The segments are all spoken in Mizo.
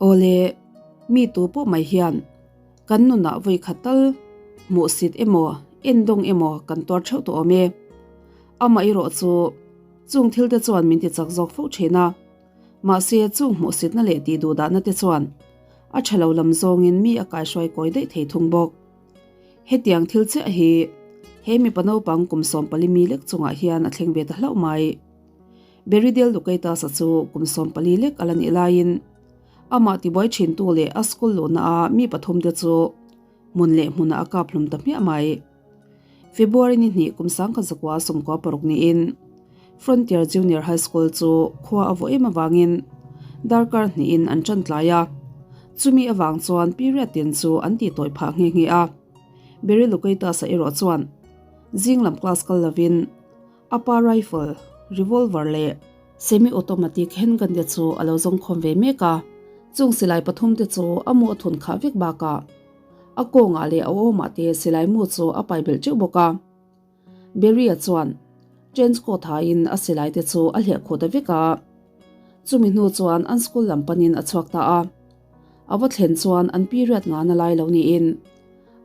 Awle, mi tu pawh mai hian kan nunah vawi khat tal hmuhsit emaw endawng emaw kan tuar theuh tawh awm e. Amaherawh chu chung thil te chuan min ti chak zawk fo thin a. Mahse chung hmuhsitna leh tih duhdahna te chuan a tha lo lam zawngin mi a kaihruai kawi daih thei thung bawk. Hetiang thil chiah hi he mipa naupang kum 14 mi lek chungah hian a thleng ve ta hlauh mai. Beridel Lukaitas-a chu kum 14 lek a la nih laiin amah tibuai thintu leh a school luhna a mi pathum te chu hmun leh hmunah a kap hlum ta hmiah mai. February ni hnih kum 1996 niin Frontier Junior High School chu khua a vawh em avangin darkar hnihin an tan tlai a, chumi avang chuan period tin chu an tih tawih phah nghe nghe a. Barry Lukaitas-a erawh chuan zing lam class kal lovin a pa rifle, revolver leh semi-automatic handgun te chu a lo zawngkhawm ve mek a, chung silai pathum te chu a mu a thun khah vek bakah a kawngah leh a awmah te silai mu chu a pai belh teuh bawk a. Beria chuan trench coat hain a silai te chu a hliah khuh ta vek a. Chumi hnu chuan an school lam panin a chhuak ta a. A va thlen chuan an period ngana lai lo niin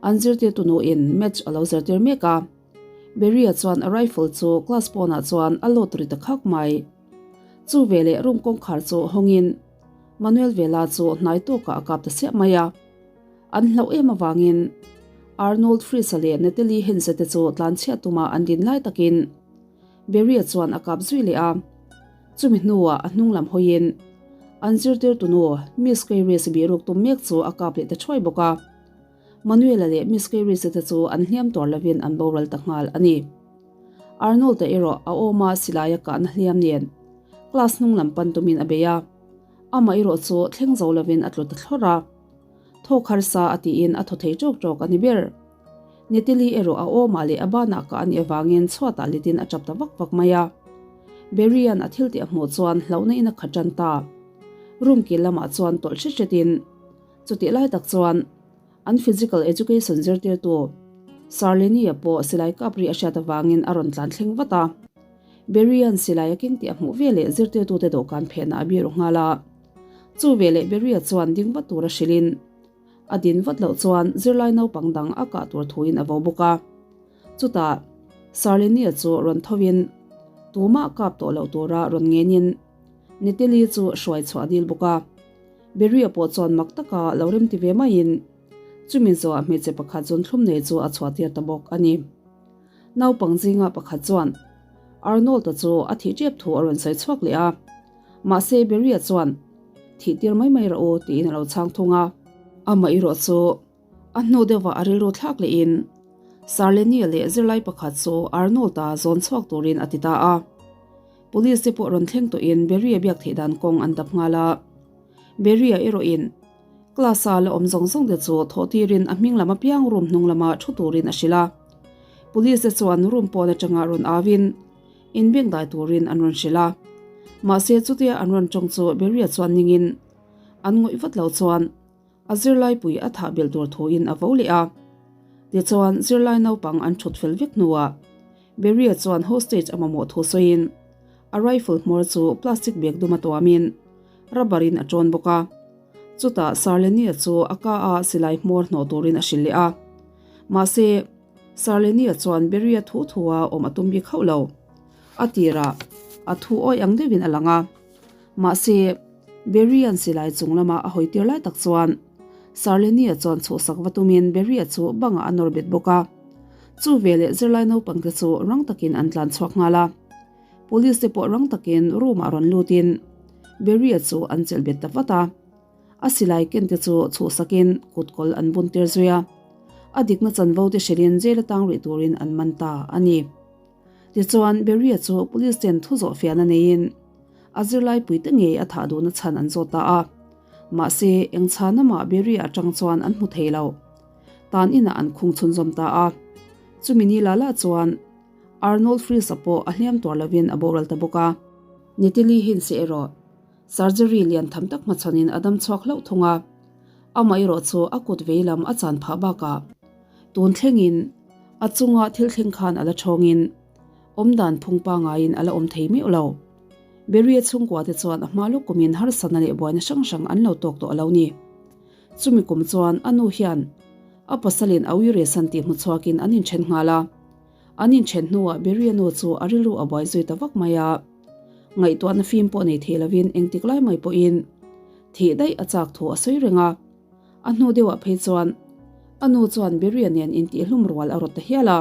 an zirtirtu nuin match a lo zirtir mek a. Beria chuan a rifle chu class pawnah chuan a load ri ta khak mai. Chu veleh room kawngkhar chu hawngin Manuel Vela chu hnai tawkah a kap ta siah mai a. An hlauh em avangin Arnold Fritz-a leh Natalie Henze te chu tlanchhiat tuma an din lai takin Beria chuan a kap zui leh a. Chumi hnuah a hnung lam hawiin an zirtirtunu Miss Kairis bihruk tum mek chu a kap leh ta thuai bawk a. Manuel-a leh Miss Kairis-a te chu an hliam tuar lovin an boral ta nghal a ni. Arnold-a erawh a awma silai a kahna hliam nen class hnung lam pan tumin a bei a. Amah erawh chu thleng zo lovin a tlu ta thlawrh a. Thawk harsa a tiin a thaw thei ṭawk ṭawk a ni ber. Nitili erawh a awmah leh a banah kah a nih avangin chhuatah litin a ṭap ta vak vak mai a. Barry-a'n a thil tih a hmuh chuan hlauhna in a khat ṭan ta. Room kil lamah chuan tawlh hret hretin chutih lai tak chuan an physical education zirtirtu Sir Lenny-a pawh silai kap ri a hriat avangin a rawn tlan thleng vat a. Barry-a'n silai a keng tih a hmuh veleh zirtirtute dawhkan phenah a biru nghal a. Chu veleh Beria chuan ding vat tur a hrilhin a din vat loh chuan zirlai naupang dang a kah tur thuin a vo bawk a. Chutah Sarlenia chu rawn thovin tumah kap tawh loh tura rawn ngenin Nitili chu hruai chhuah a dil bawk a. Beria pawh chuan mak taka lo remti ve maiin chumi zawhah hmeichhe pakhat zun thlum nei chu a chhuah tir ta bawk a ni. Naupang zinga pakhat chuan Arnold-a chu a thih tep thu a rawn sawi chhuak leh a. Mahse Beria chuan, Thih tir mai mai rawh u, tiin a lo chhang thung a. Amah erawh chu a hnu deuhvah a rilru thlak lehin Sarlenia leh zirlai pakhat chu Arnold-a zawn chhuak turin a ti ta a. Police te pawh rawn thleng tawhin Beria biak theih dan kawng an dap nghal a. Beria erawhin class-a la awm zawng zawng te chu thawh tirin a hming lam apiang room hnung lama thu turin a hrilh a. Police te chuan room pawn atanga rawn auin, Inbeng dai turin an rawn hrilh a. Mahse chutia an rawn tawng chu Beria chuan ningin an ngawih vat lo chuan a zirlaipui a thah belh tur thuin a vo leh a. Tichuan zirlai naupang an thut fel vek hnuah Beria chuan hostage a mamawh thu sawiin a rifle hmawr chu plastic bag dum a tuamin rubber in a tawn bawk a. Chutah Sarlenia chu a ka a silai hmawr hnawh turin a hrilh leh a. Mahse. Sarlenia chuan Beria thu thua awm a tum bik hauh lo. A tirah a thu awih ang deuhin a lang a. Mahse, Beria'n silai chung lama a hawi tir lai tak chuan Sarlenia chuan chhuhsak va tumin Beria chu bangah a nawr bet bawk a. Chu veleh zirlai naupangte chu rang takin an tlan chhuak nghal a. Police te pawh rang takin room-ah rawn lutin Beria chu an chelh bet ta vat a. A silai ken te chu chhuhsakin kut kawl an bun tir zui a, a dikna chanvo te hrilhin jail atang rih turin an man ta a ni. Tichuan, Beria chu police ten thu zawh fiahna neiin a zirlai puite ngei a thah duhna chhan an zawt ta a. Mahse, eng chhan amah Beria atang chuan an hmu thei lo. Tan inah an khung chhunzawm ta a. Chumi ni la la chuan Arnold Fries-a pawh a hliam tuar lovin a boral ta bawk a. Nitili Hinsi erawh Surgery lian tham tak hmachhanin a dam chhuak hlauh thung a, amah erawh chu a kut vei lam a chan phah bakah tun thlengin a chunga thil thleng khan a la thawngin awmdan phung pangaiin a la awm thei meuh lo. Beria chhungkuate chuan a hma lawk kumin harsatna leh buaina hrang hrang an lo tawk tawh a lo ni. Chumi kum chuan a nu hian a pasalin a ui resan tih hmu chhuakin an inthen nghal a. An inthen hnuah Beria nu chu a rilru a buai zui ta vak mai a. Ngaihtuahna fim pawh nei thei lovin engtik lai mai pawhin thih daih a chak thu a sawi reng a. A hnu deuhah phei chuan a nu chuan Beria nen intihhlum rual a rawt ta hial a.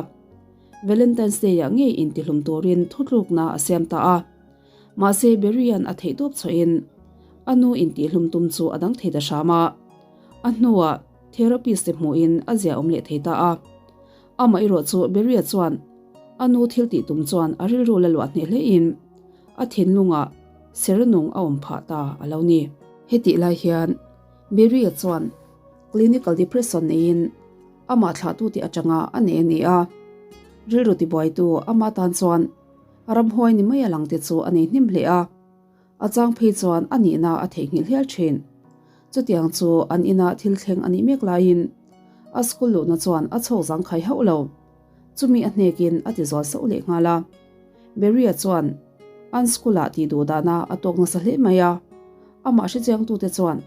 Valentine's Day-ah ngei intihlum turin thutlukna a siam ta a. Mahse Beria-a'n a theihtawp chhuahin a nu intihlum tum chu a dang thei ta hram a. A hnuah therapist te hmuhin a ziaawm leh thei ta a. Amah erawh chu Beria chuan a nu thil tih tum chuan a rilru la luah hneh hlein a thinlungah serenung a awm phah ta a lo ni. Hetih lai hian Beria chuan clinical depression neiin amah thlahtute atanga a nei a ni a. Rilru tibuaitu ama tan chuan ramhuai ni mai a lang te chu a nei hnim hle a. A chang phei chuan a nihna a theihnghilh hial thin. Chutiang chu an ina thil thleng a nih mek laiin a school luhna chuan a chhawk zangkhai hauh lo. Chumi a hnekin a ti zual sauh leh nghal a. Beria chuan an school-ah tih duh dahna a tawk nasa hle mai a. Amah hrechiangtute chuan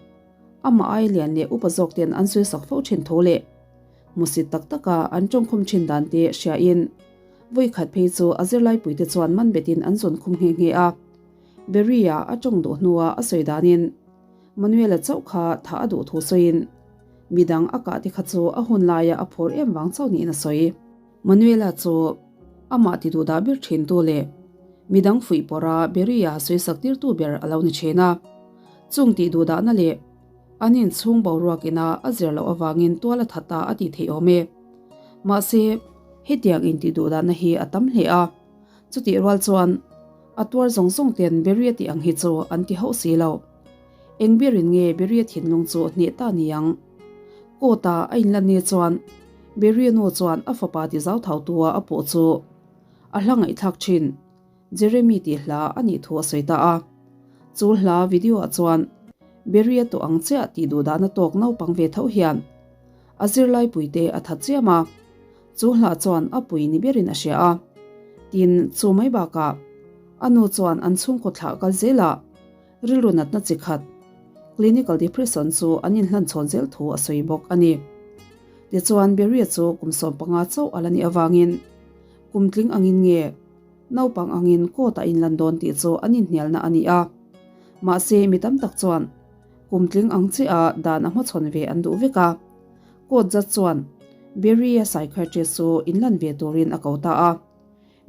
amah ai lian leh upa zawk ten an sawi sak fo thin tho leh hmusit tak taka an tawngkhum thin dan te hriain vawi khat phei chu a zirlaipuite chuan man betin an zawn khum nghe nghe a. Beria a tawng duh hnua a sawi danin Manuela chauh kha thah a duh thu sawiin midang a kah te kha chu a hun laia a phur em vang chauh niin a sawi. Manuela chu amah ti duh dah ber thintu leh midang fuih pawrha Beria sawisak tirtu ber a lo ni thin a. Chung tih duh dahna leh an inchhung boruak ina a zir loh avangin tual a that ta a tih theih awm e. Mahse, hetiang intih duh dahna hi a tam hle a. Chutih rual chuan a tuar zawng zawng ten Beria tih ang hi chu an ti hauh si lo. Eng berin nge Beria thinlung chu hneh ta ni ang? Court-a a inlan ni chuan Beria nu chuan a fapa ti zau thau tua a puh chu a hla ngaihthlak thin Jeremy tih hla a nih thu a sawi ta a. Chu hla video-ah chuan Beria tawh ang chiah tih duh dahna tawk naupang ve tho hian a zirlaipuite a that chiam a. Chu hla chuan a pui ni berin a hria a. Tin, chu mai bakah a nu chuan an chhungkaw thlah kal zelah rilru natna chi khat, clinical depression chu an inhlan chhawn zel thu a sawi bawk a ni. Tichuan, Beria chu kum 15 chauh a la nih avangin kum tling angin nge naupang angin court ah inlan dawn tih chu an inhnialna a ni a. Mahse, mi tam tak chuan kum tling ang chiah a dan a hmachhawn ve an duh vek a. Court zat chuan Beria psychiatrist chu inlan ve turin a ko ta a.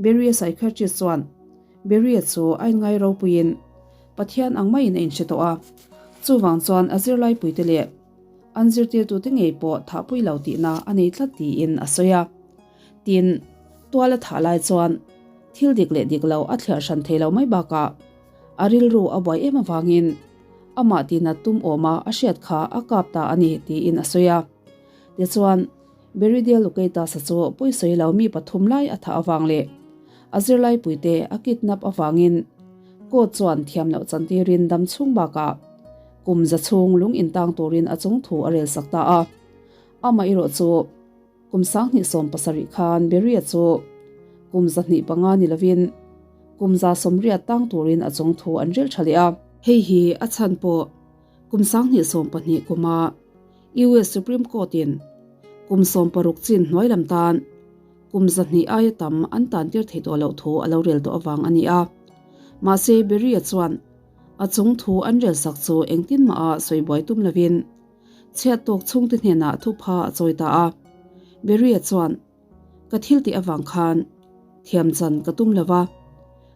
Beria psychiatrist chuan Beria chu a inngai ropuiin Pathian ang maiin a inhre tawh a. Chuvang chuan a zirlaipuite leh an zirtirtute ngei pawh thahpui lo tihna a nei tlat tiin a sawi a. Tin, tual a thah lai chuan thil dik leh dik lo a thliar hran thei lo mai bakah a rilru a buai em avangin amah tinat tum awma a hriat kha a kap ta a ni tiin a sawi a. Tichuan, Beridia Lukeitasa chu pawisawi lo mi pathum lai a thah avang leh a zirlaipuite a kidnap avangin court chuan thiam loh chantirin dam chhung bakah kum za chhung lung intang turin a chung thu a rel sak ta a. Amah erawh chu Kum 2017 khan Beria chu kum 25 ni lovin kum 180 tang turin a chung thu an rel tha leh a. Hei hi a chhan pawh kum 2012 kuma US Supreme Court-in kum 60 chin hnuai lam tan kum 200 aia tam an tan tir thei tawh loh thu a lo rel tawh avang a ni a. Mahse Beria chuan a chung thu an rel sak chu engtin mah a sawi buai tum lovin Chhiat tawk chhungte hnenah thupha a chawi ta a. Beria chuan, Ka thil tih avang khan thiam chan ka tum lo va,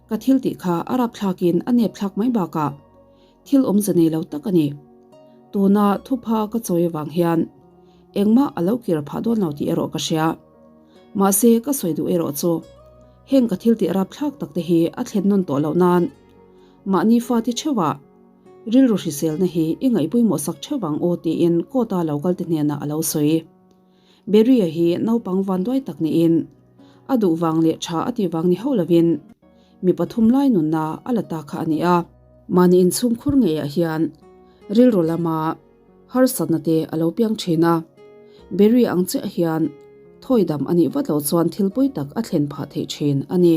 ka thil tih kha a rapthlakin a nep thlak mai bakah thil awmze nei lo tak a ni. Tuna thupha ka chawi avang hian engmah a lo kir phah dawn lo tih erawh ka hria. Mahse ka sawi duh erawh chu heng ka thil tih rapthlak tak te hi a thlen nawn tawh loh nan mahni fate theuhah Rilru hriselna hi i ngaihpawimawh sak theuh vang aw tiin court-a lo kalte hnenah a lo sawi. Beria hi naupang vanduai tak niin a duh vang leh tha a tih vang ni hauh lovin mi pathum lai nunna a la ta kha a ni a. Mahni inchhungkhur ngeiah hian rilru lama harsatna te a lo piang thin a, Beria ang chiah hian thawidam a nih vat loh chuan thil pawi tak a thlen phah theih thin a ni.